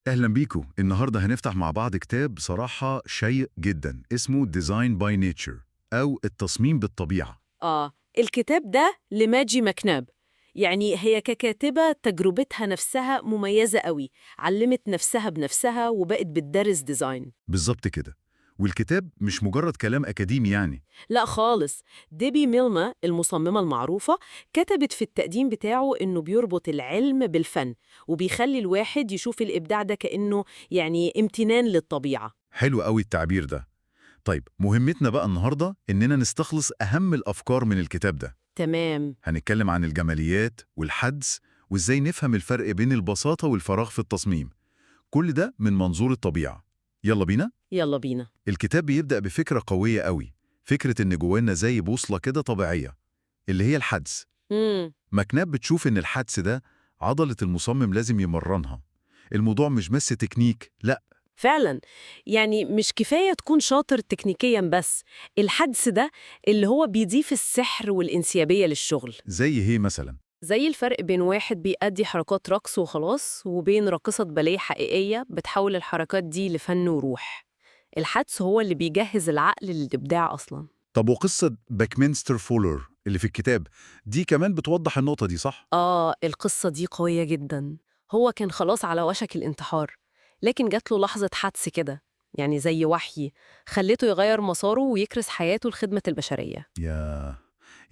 أهلا بيكم. النهاردة هنفتح مع بعض كتاب بصراحة شيق جدا، اسمه Design by Nature أو التصميم بالطبيعة. آه، الكتاب ده لماجي ماكناب. يعني هي ككاتبة تجربتها نفسها مميزة قوي، علمت نفسها بنفسها وبقت بتدرس design. بالظبط كده. والكتاب مش مجرد كلام أكاديمي يعني. لا خالص، ديبي ميلما المصممة المعروفة كتبت في التقديم بتاعه إنه بيربط العلم بالفن، وبيخلي الواحد يشوف الإبداع ده كأنه يعني امتنان للطبيعة. حلو قوي التعبير ده. طيب، مهمتنا بقى النهاردة إننا نستخلص أهم الأفكار من الكتاب ده. تمام. هنتكلم عن الجماليات والحدس، وإزاي نفهم الفرق بين البساطة والفراغ في التصميم. كل ده من منظور الطبيعة. يلا بينا. يلا بينا. الكتاب بيبدأ بفكرة قوية قوي، فكرة إن جوانا زي بوصلة كده طبيعية، اللي هي الحدس. مكناب بتشوف إن الحدس ده عضلة المصمم لازم يمرنها. الموضوع مش بس تكنيك، لا. فعلا، يعني مش كفاية تكون شاطر تكنيكيا بس، الحدس ده اللي هو بيضيف السحر والانسيابية للشغل. زي هي مثلا؟ زي الفرق بين واحد بيأدي حركات رقص وخلاص، وبين راقصة باليه حقيقية بتحول الحركات دي لفن وروح. الحدس هو اللي بيجهز العقل للإبداع أصلا. طب وقصة باكمنستر فولر اللي في الكتاب دي كمان بتوضح النقطة دي، صح؟ آه، القصة دي قوية جدا. هو كان خلاص على وشك الانتحار، لكن جات له لحظة حدس كده، يعني زي وحي، خلته يغير مساره ويكرس حياته لخدمة البشرية. يا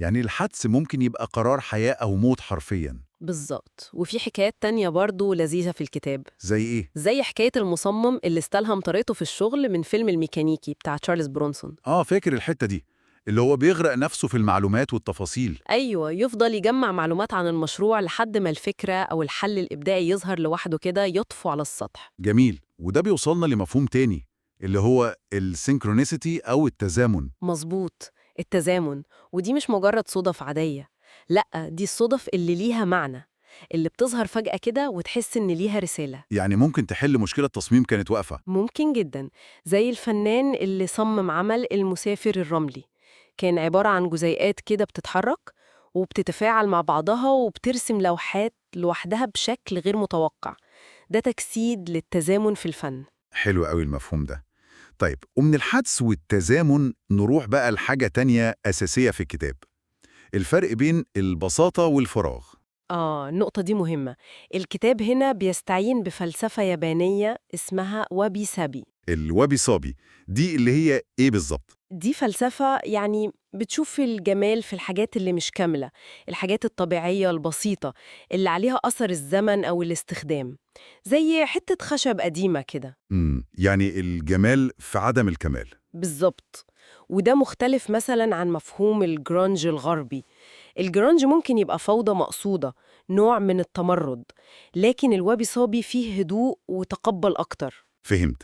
يعني الحدس ممكن يبقى قرار حياة أو موت حرفيا. بالظبط. وفي حكايات تانية برضو لذيذة في الكتاب. زي إيه؟ زي حكاية المصمم اللي استلهم طريقته في الشغل من فيلم الميكانيكي بتاع تشارلز برونسون. آه، فاكر الحتة دي، اللي هو بيغرق نفسه في المعلومات والتفاصيل. أيوة، يفضل يجمع معلومات عن المشروع لحد ما الفكرة أو الحل الإبداعي يظهر لوحده كده، يطفو على السطح. جميل. وده بيوصلنا لمفهوم تاني، اللي هو ال synchronicity أو التزامن. مظبوط، التزامن. ودي مش مجرد صدف عادية، لأ، دي الصدف اللي ليها معنى، اللي بتظهر فجأة كده وتحس إن ليها رسالة. يعني ممكن تحل مشكلة تصميم كانت واقفة. ممكن جدا، زي الفنان اللي صمم عمل المسافر الرملي، كان عبارة عن جزيئات كده بتتحرك وبتتفاعل مع بعضها وبترسم لوحات لوحدها بشكل غير متوقع. ده تجسيد للتزامن في الفن. حلو قوي المفهوم ده. طيب، ومن الحدس والتزامن نروح بقى لحاجة تانية أساسية في الكتاب، الفرق بين البساطة والفراغ. آه، النقطة دي مهمة. الكتاب هنا بيستعين بفلسفة يابانية اسمها وابي سابي. الوابي صابي دي اللي هي إيه بالظبط؟ دي فلسفة يعني بتشوف الجمال في الحاجات اللي مش كاملة، الحاجات الطبيعية البسيطة اللي عليها أثر الزمن أو الاستخدام، زي حتة خشب قديمة كده. يعني الجمال في عدم الكمال. بالظبط. وده مختلف مثلا عن مفهوم الجرانج الغربي. الجرانج ممكن يبقى فوضى مقصودة، نوع من التمرد، لكن الوابي صابي فيه هدوء وتقبل أكتر. فهمت.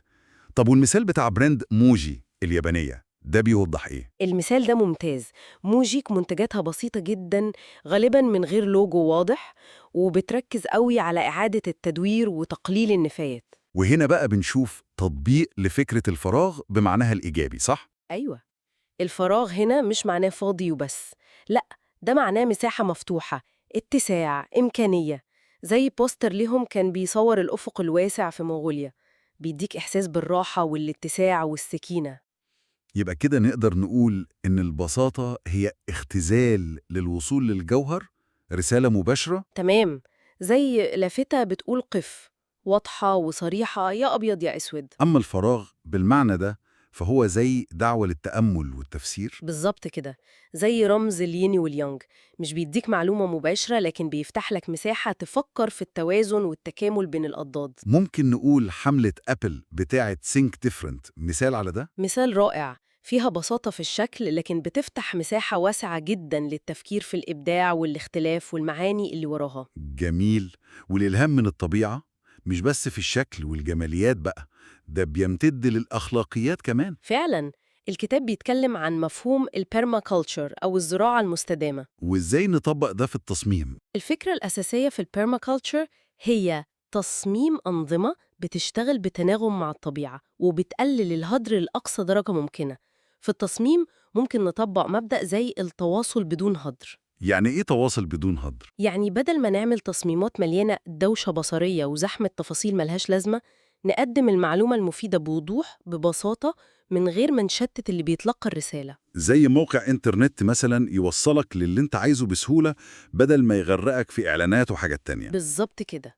طب والمثال بتاع brand موجي اليابانية ده بيوضح إيه؟ المثال ده ممتاز. موجي منتجاتها بسيطة جدا، غالبا من غير لوجو واضح، وبتركز قوي على إعادة التدوير وتقليل النفايات. وهنا بقى بنشوف تطبيق لفكرة الفراغ بمعناها الإيجابي، صح؟ أيوة، الفراغ هنا مش معناه فاضي وبس، لا، ده معناه مساحة مفتوحة، اتساع، إمكانية. زي بوستر ليهم كان بيصور الأفق الواسع في منغوليا، بيديك إحساس بالراحة والاتساع والسكينة. يبقى كده نقدر نقول إن البساطة هي اختزال للوصول للجوهر، رسالة مباشرة. تمام، زي لافتة بتقول قف، واضحة وصريحة، يا أبيض يا أسود. أما الفراغ بالمعنى ده فهو زي دعوة للتأمل والتفسير. بالظبط كده، زي رمز الين واليانج، مش بيديك معلومة مباشرة لكن بيفتح لك مساحة تفكر في التوازن والتكامل بين الأضداد. ممكن نقول حملة أبل بتاعة Think Different مثال على ده؟ مثال رائع، فيها بساطة في الشكل لكن بتفتح مساحة واسعة جدا للتفكير في الإبداع والاختلاف والمعاني اللي وراها. جميل. والإلهام من الطبيعة مش بس في الشكل والجماليات بقى، ده بيمتد للأخلاقيات كمان. فعلا، الكتاب بيتكلم عن مفهوم ال permaculture أو الزراعة المستدامة. وإزاي نطبق ده في التصميم؟ الفكرة الأساسية في ال permaculture هي تصميم أنظمة بتشتغل بتناغم مع الطبيعة وبتقلل الهدر لأقصى درجة ممكنة. في التصميم ممكن نطبق مبدأ زي التواصل بدون هدر. يعني إيه تواصل بدون هدر؟ يعني بدل ما نعمل تصميمات مليانة دوشة بصرية وزحمة تفاصيل ملهاش لازمة، نقدم المعلومة المفيدة بوضوح، ببساطة، من غير ما نشتت اللي بيتلقى الرسالة. زي موقع إنترنت مثلا يوصلك للي أنت عايزه بسهولة بدل ما يغرقك في إعلانات وحاجات تانية. بالظبط كده.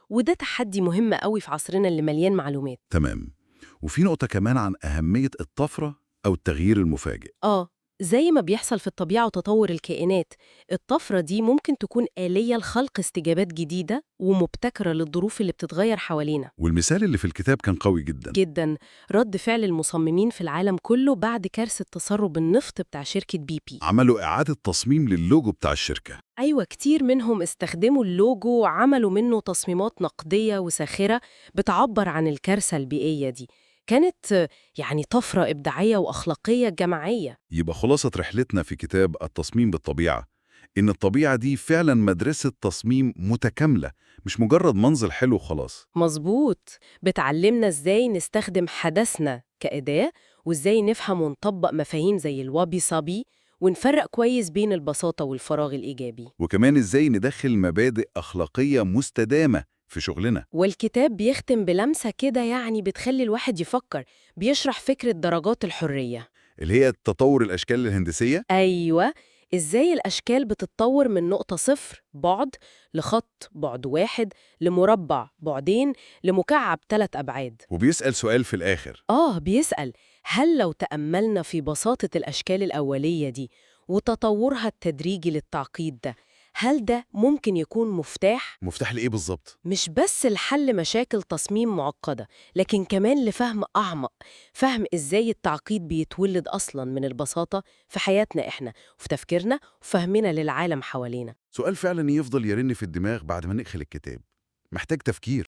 وده تحدي مهم قوي في عصرنا اللي مليان معلومات. تمام. وفي نقطة كمان عن أهمية الطفرة أو التغيير المفاجئ. آه، زي ما بيحصل في الطبيعة وتطور الكائنات، الطفرة دي ممكن تكون آلية لخلق استجابات جديدة ومبتكرة للظروف اللي بتتغير حوالينا. والمثال اللي في الكتاب كان قوي جدا. جدا. رد فعل المصممين في العالم كله بعد كارثة تسرب النفط بتاع شركة BP. عملوا إعادة تصميم للوجو بتاع الشركة. أيوة، كتير منهم استخدموا اللوجو وعملوا منه تصميمات نقدية وساخرة بتعبر عن الكارثة البيئية دي. كانت يعني طفرة إبداعية وأخلاقية جماعية. يبقى خلاصة رحلتنا في كتاب التصميم بالطبيعة إن الطبيعة دي فعلا مدرسة تصميم متكاملة، مش مجرد منظر حلو خلاص. مظبوط. بتعلمنا إزاي نستخدم حدثنا كأداة، وإزاي نفهم ونطبق مفاهيم زي الوابي سابي، ونفرق كويس بين البساطة والفراغ الإيجابي. وكمان إزاي ندخل مبادئ أخلاقية مستدامة في شغلنا. والكتاب بيختم بلمسة كده يعني بتخلي الواحد يفكر، بيشرح فكرة درجات الحرية. اللي هي تطور الأشكال الهندسية. أيوة، إزاي الأشكال بتتطور من نقطة صفر بعد لخط بعد واحد لمربع بعدين لمكعب 3 أبعاد. وبيسأل سؤال في الآخر. آه، بيسأل هل لو تأملنا في بساطة الأشكال الأولية دي وتطورها التدريجي للتعقيد ده، هل ده ممكن يكون مفتاح؟ مفتاح لإيه بالظبط؟ مش بس لحل مشاكل تصميم معقدة، لكن كمان لفهم أعمق، فهم إزاي التعقيد بيتولد أصلاً من البساطة في حياتنا إحنا وفي تفكيرنا وفهمنا للعالم حوالينا. سؤال فعلا يفضل يرن في الدماغ بعد ما نقفل الكتاب، محتاج تفكير.